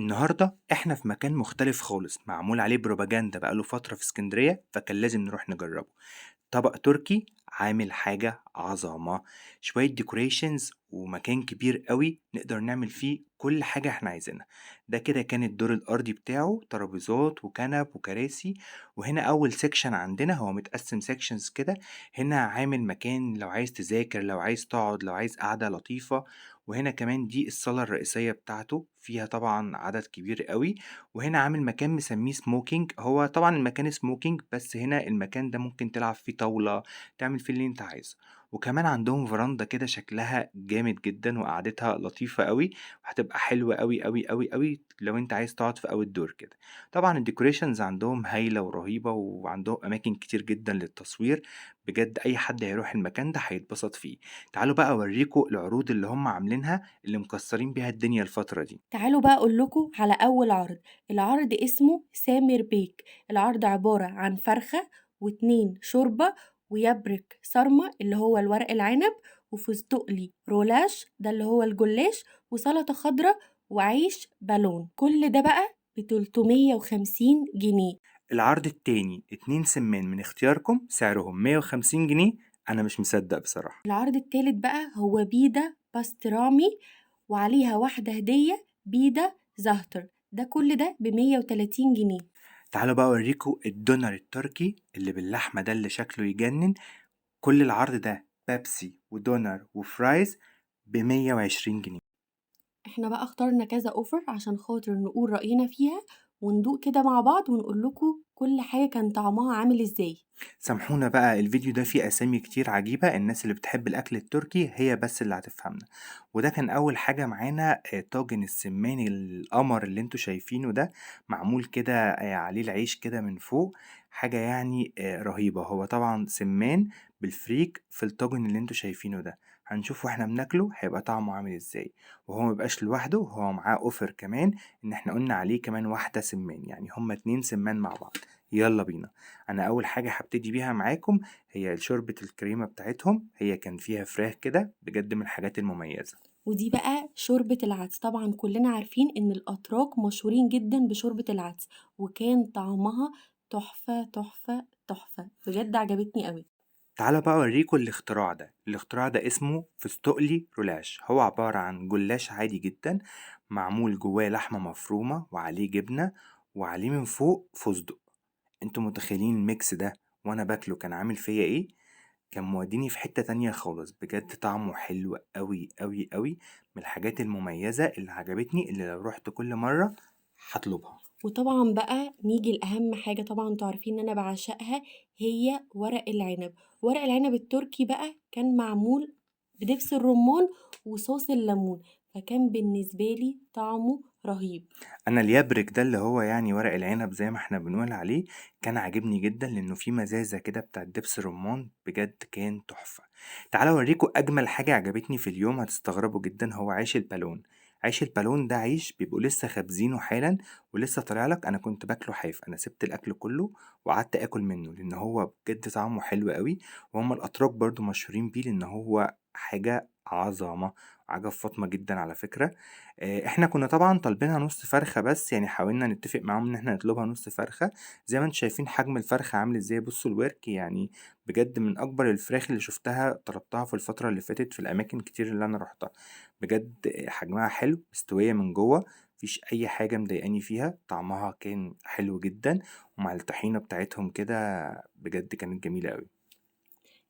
النهاردة احنا في مكان مختلف خالص، معمول عليه بروباجندا بقاله فترة في اسكندرية، فكان لازم نروح نجربه. طبق تركي عامل حاجة عظمة، شوية decorations ومكان كبير قوي نقدر نعمل فيه كل حاجة احنا عايزينها. ده كده كان الدور الأرضي بتاعه، ترابيزات وكنب وكراسي. وهنا أول section عندنا، هو متقسم sections كده. هنا عامل مكان لو عايز تذاكر، لو عايز تقعد، لو عايز قعدة لطيفة. وهنا كمان دي الصالة الرئيسية بتاعته، فيها طبعا عدد كبير قوي. وهنا عامل مكان مسميه smoking، هو طبعا المكان smoking بس هنا المكان ده ممكن تلعب فيه طاولة، تعمل فيه اللي انت عايزه. وكمان عندهم فراندا كده شكلها جامد جدا وقعدتها لطيفة قوي، وهتبقى حلوة قوي قوي قوي قوي لو انت عايز تقعد في outdoor كده. طبعا ال decorations عندهم هايلة ورهيبة، وعندهم اماكن كتير جدا للتصوير. بجد اي حد هيروح المكان ده هيتبسط فيه. تعالوا بقى اوريكم العروض اللي هم عاملينها اللي مكسرين بيها الدنيا الفترة دي. تعالوا بقى اقول لكم على اول عرض. العرض اسمه سامر بيك. العرض عبارة عن فرخة واتنين شوربة ويبرك صرمة اللي هو الورق العنب، وفستقلي رولاش ده اللي هو الجلاش، وسلطة خضراء وعيش بالون. كل ده بقى ب350 جنيه. العرض التاني 2 سمان من اختياركم، سعرهم 150 جنيه. أنا مش مصدق بصراحة. العرض التالت بقى هو بيدا باسترامي وعليها واحدة هدية بيدا زهتر، ده كل ده ب130 جنيه. تعالوا بقى أوريكم الدونر التركي اللي باللحمة ده اللي شكله يجنن. كل العرض ده بيبسي ودونر و fries ب120 جنيه. احنا بقى اخترنا كذا offer عشان خاطر نقول رأينا فيها وندوق كده مع بعض ونقول لكم كل حاجة كان طعمها عامل ازاي. سامحونا بقى، الفيديو ده فيه أسامي كتير عجيبة، الناس اللي بتحب الأكل التركي هي بس اللي هتفهمنا. وده كان أول حاجة معانا، طاجن السمان القمر اللي انتوا شايفينه ده، معمول كده، عليه العيش كده من فوق، حاجة رهيبة. هو طبعا سمان بالفريك في الطاجن اللي انتوا شايفينه ده، هنشوف واحنا بناكله هيبقى طعمه عامل ازاي. وهو مبقاش لوحده، هو معاه offer كمان ان احنا قلنا عليه كمان واحدة سمان، يعني هما 2 سمان مع بعض. يلا بينا. انا اول حاجة هبتدي بيها معاكم هي شوربة الكريمة بتاعتهم، هي كان فيها فراخ كده، بجد من الحاجات المميزة. ودي بقى شوربة العدس. طبعا كلنا عارفين ان الاتراك مشهورين جدا بشوربة العدس، وكان طعمها تحفة تحفة تحفة، بجد عجبتني قوي. تعالوا بقى اوريكم الاختراع ده. الاختراع ده اسمه فستقلي رولاش. هو عبارة عن جلاش عادي جدا معمول جواه لحمة مفرومة وعليه جبنة وعليه من فوق فستق. انتوا متخيلين ال mix ده وانا باكله كان عامل فيا ايه؟ كان موديني في حتة تانية خالص. بجد طعمه حلو قوي قوي قوي، من الحاجات المميزة اللي عجبتني، اللي لو رحت كل مرة هطلبها. وطبعا بقى نيجي لأهم حاجة، طبعا انتوا عارفين ان انا بعشقها، هي ورق العنب. ورق العنب التركي بقى كان معمول بدبس الرمان وصوص الليمون، فكان بالنسبة لي طعمه رهيب. انا اليبرك ده اللي هو ورق العنب زي ما احنا بنقول عليه، كان عاجبني جدا لانه فيه مزازة كده بتاع دبس الرمان، بجد كان تحفة. تعالوا اوريكم اجمل حاجة عجبتني في اليوم، هتستغربوا جدا، هو عيش البالون. عيش البالون ده عيش بيبقوا لسه خابزينه حالا ولسه طالع لك. انا كنت باكله حاف، انا سبت الاكل كله وقعدت اكل منه لان هو بجد طعمه حلو قوي. وهم الاتراك برضو مشهورين بيه لان هو حاجة عظمة. عجب فاطمة جدا على فكرة. احنا كنا طبعا طالبينها نص فرخة بس، حاولنا نتفق معاهم ان احنا نطلبها نص فرخة. زي ما انتم شايفين حجم الفرخة عامل ازاي، بصوا الورك، بجد من اكبر الفراخ اللي شفتها طلبتها في الفترة اللي فاتت في الاماكن كتير اللي انا روحتها. بجد حجمها حلو، مستوية من جوه، مفيش اي حاجة مضايقاني فيها، طعمها كان حلو جدا، ومع الطحينة بتاعتهم كده بجد كانت جميلة قوي.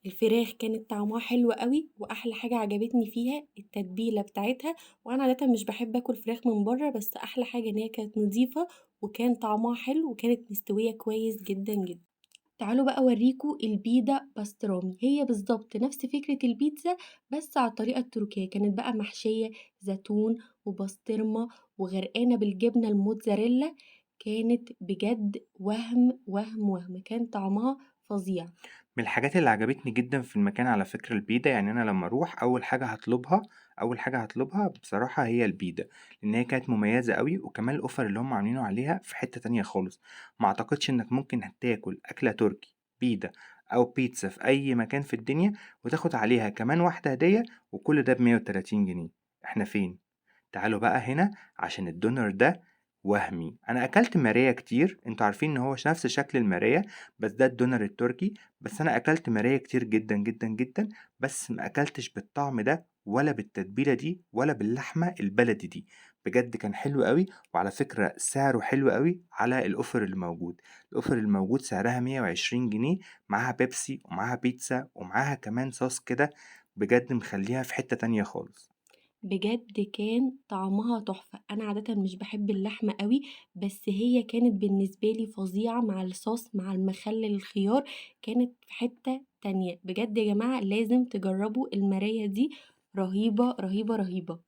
الفراخ كانت طعمها حلو قوي، واحلى حاجه عجبتني فيها التتبيله بتاعتها. وانا عاده مش بحب اكل فراخ من بره، بس احلى حاجه ان هي كانت نظيفه وكان طعمها حلو وكانت مستويه كويس جدا جدا. تعالوا بقى اوريكم البيدا باسترامي. هي بالظبط نفس فكره البيتزا بس على الطريقه التركيه، كانت بقى محشيه زيتون وبسطرمه وغرقانه بالجبنه الموتزاريلا. كانت بجد وهم وهم وهم، كان طعمها فظيع. من الحاجات اللي عجبتني جدا في المكان على فكرة البيدا، أنا لما أروح أول حاجة هطلبها بصراحة هي البيدا، لأن هي كانت مميزة قوي، وكمان الأوفر اللي هم عاملينه عليها في حتة تانية خالص. ما أعتقدش إنك ممكن تاكل أكلة تركي بيدا أو بيتزا في أي مكان في الدنيا وتاخد عليها كمان واحدة هدية، وكل ده ب130 جنيه. إحنا فين؟ تعالوا بقى هنا عشان الدونر ده وهمي. أنا أكلت ماريا كتير، انتوا عارفين إن هو نفس شكل الماريا بس ده الدونر التركي، بس أنا أكلت ماريا كتير جدا جدا جدا، بس ما أكلتش بالطعم ده ولا بالتتبيلة دي ولا باللحمة البلدي دي. بجد كان حلو قوي. وعلى فكرة سعره حلو قوي على ال offer اللي موجود. ال offer اللي موجود سعرها 120 جنيه، معاها بيبسي ومعاها بيتزا ومعاها كمان صوص كده، بجد مخليها في حتة تانية خالص. بجد كان طعمها تحفة. أنا عادةً مش باحب اللحمة أوي، بس هي كانت بالنسبة لي فظيعة مع الصوص مع المخلل الخيار، كانت في حتة تانية. بجد يا جماعة لازم تجربوا الماريا دي، رهيبة، رهيبة، رهيبة.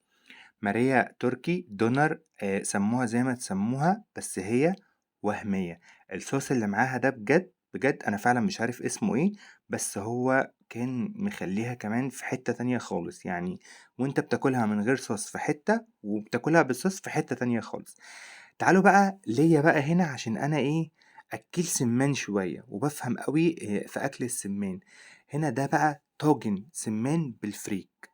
ماريا تركي دونر، سموها زي ما تسموها، بس هي وهمية. الصوص اللي معاها ده بجد بجد أنا فعلا مش عارف اسمه إيه، بس هو كان مخليها كمان في حتة تانية خالص. يعني وانت بتاكلها من غير صوص في حتة، وبتاكلها بالصوص في حتة تانية خالص. تعالوا بقى ليا بقى هنا، عشان أنا إيه، أكيل سمان شوية وبفهم قوي في أكل السمان. هنا ده بقى طاجن سمان بالفريك.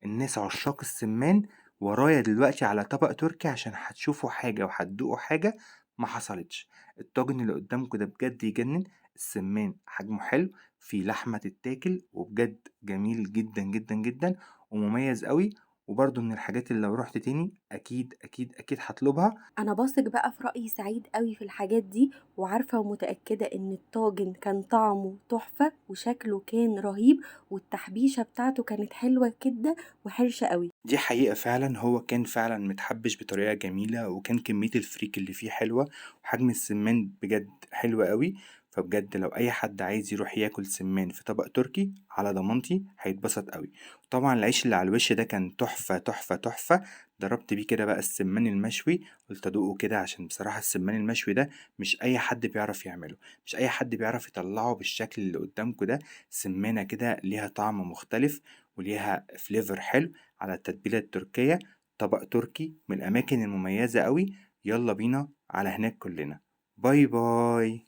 الناس عشاق السمان ورايا دلوقتي على طبق تركي، عشان هتشوفوا حاجة وهتدوقوا حاجة ما حصلتش. الطاجن اللي قدامكم ده بجد يجنن. السمان حجمه حلو، فيه لحمة تتاكل، وبجد جميل جدا جدا جدا ومميز قوي. وبرده من الحاجات اللي لو رحت تاني أكيد أكيد أكيد هطلبها. أنا باثق بقى في رأي سعيد قوي في الحاجات دي، وعارفة ومتأكدة إن الطاجن كان طعمه تحفة وشكله كان رهيب، والتحبيشة بتاعته كانت حلوة كده وحرشة قوي. دي حقيقة فعلا هو كان فعلا متحبش بطريقة جميلة، وكان كمية الفريك اللي فيه حلوة، وحجم السمان بجد حلو قوي. فبجد لو أي حد عايز يروح ياكل سمان في طبق تركي على ضمانتي هيتبسط قوي. طبعا العيش اللي على الوش ده كان تحفة تحفة تحفة. ضربت بيه كده بقى السمان المشوي، قلت ادوقه كده، عشان بصراحة السمان المشوي ده مش أي حد بيعرف يعمله، مش أي حد بيعرف يطلعه بالشكل اللي قدامكم ده. سمانة كده ليها طعم مختلف وليها فليفر حلو على التتبيلة التركية. طبق تركي من الأماكن المميزة قوي. يلا بينا على هناك كلنا. bye bye.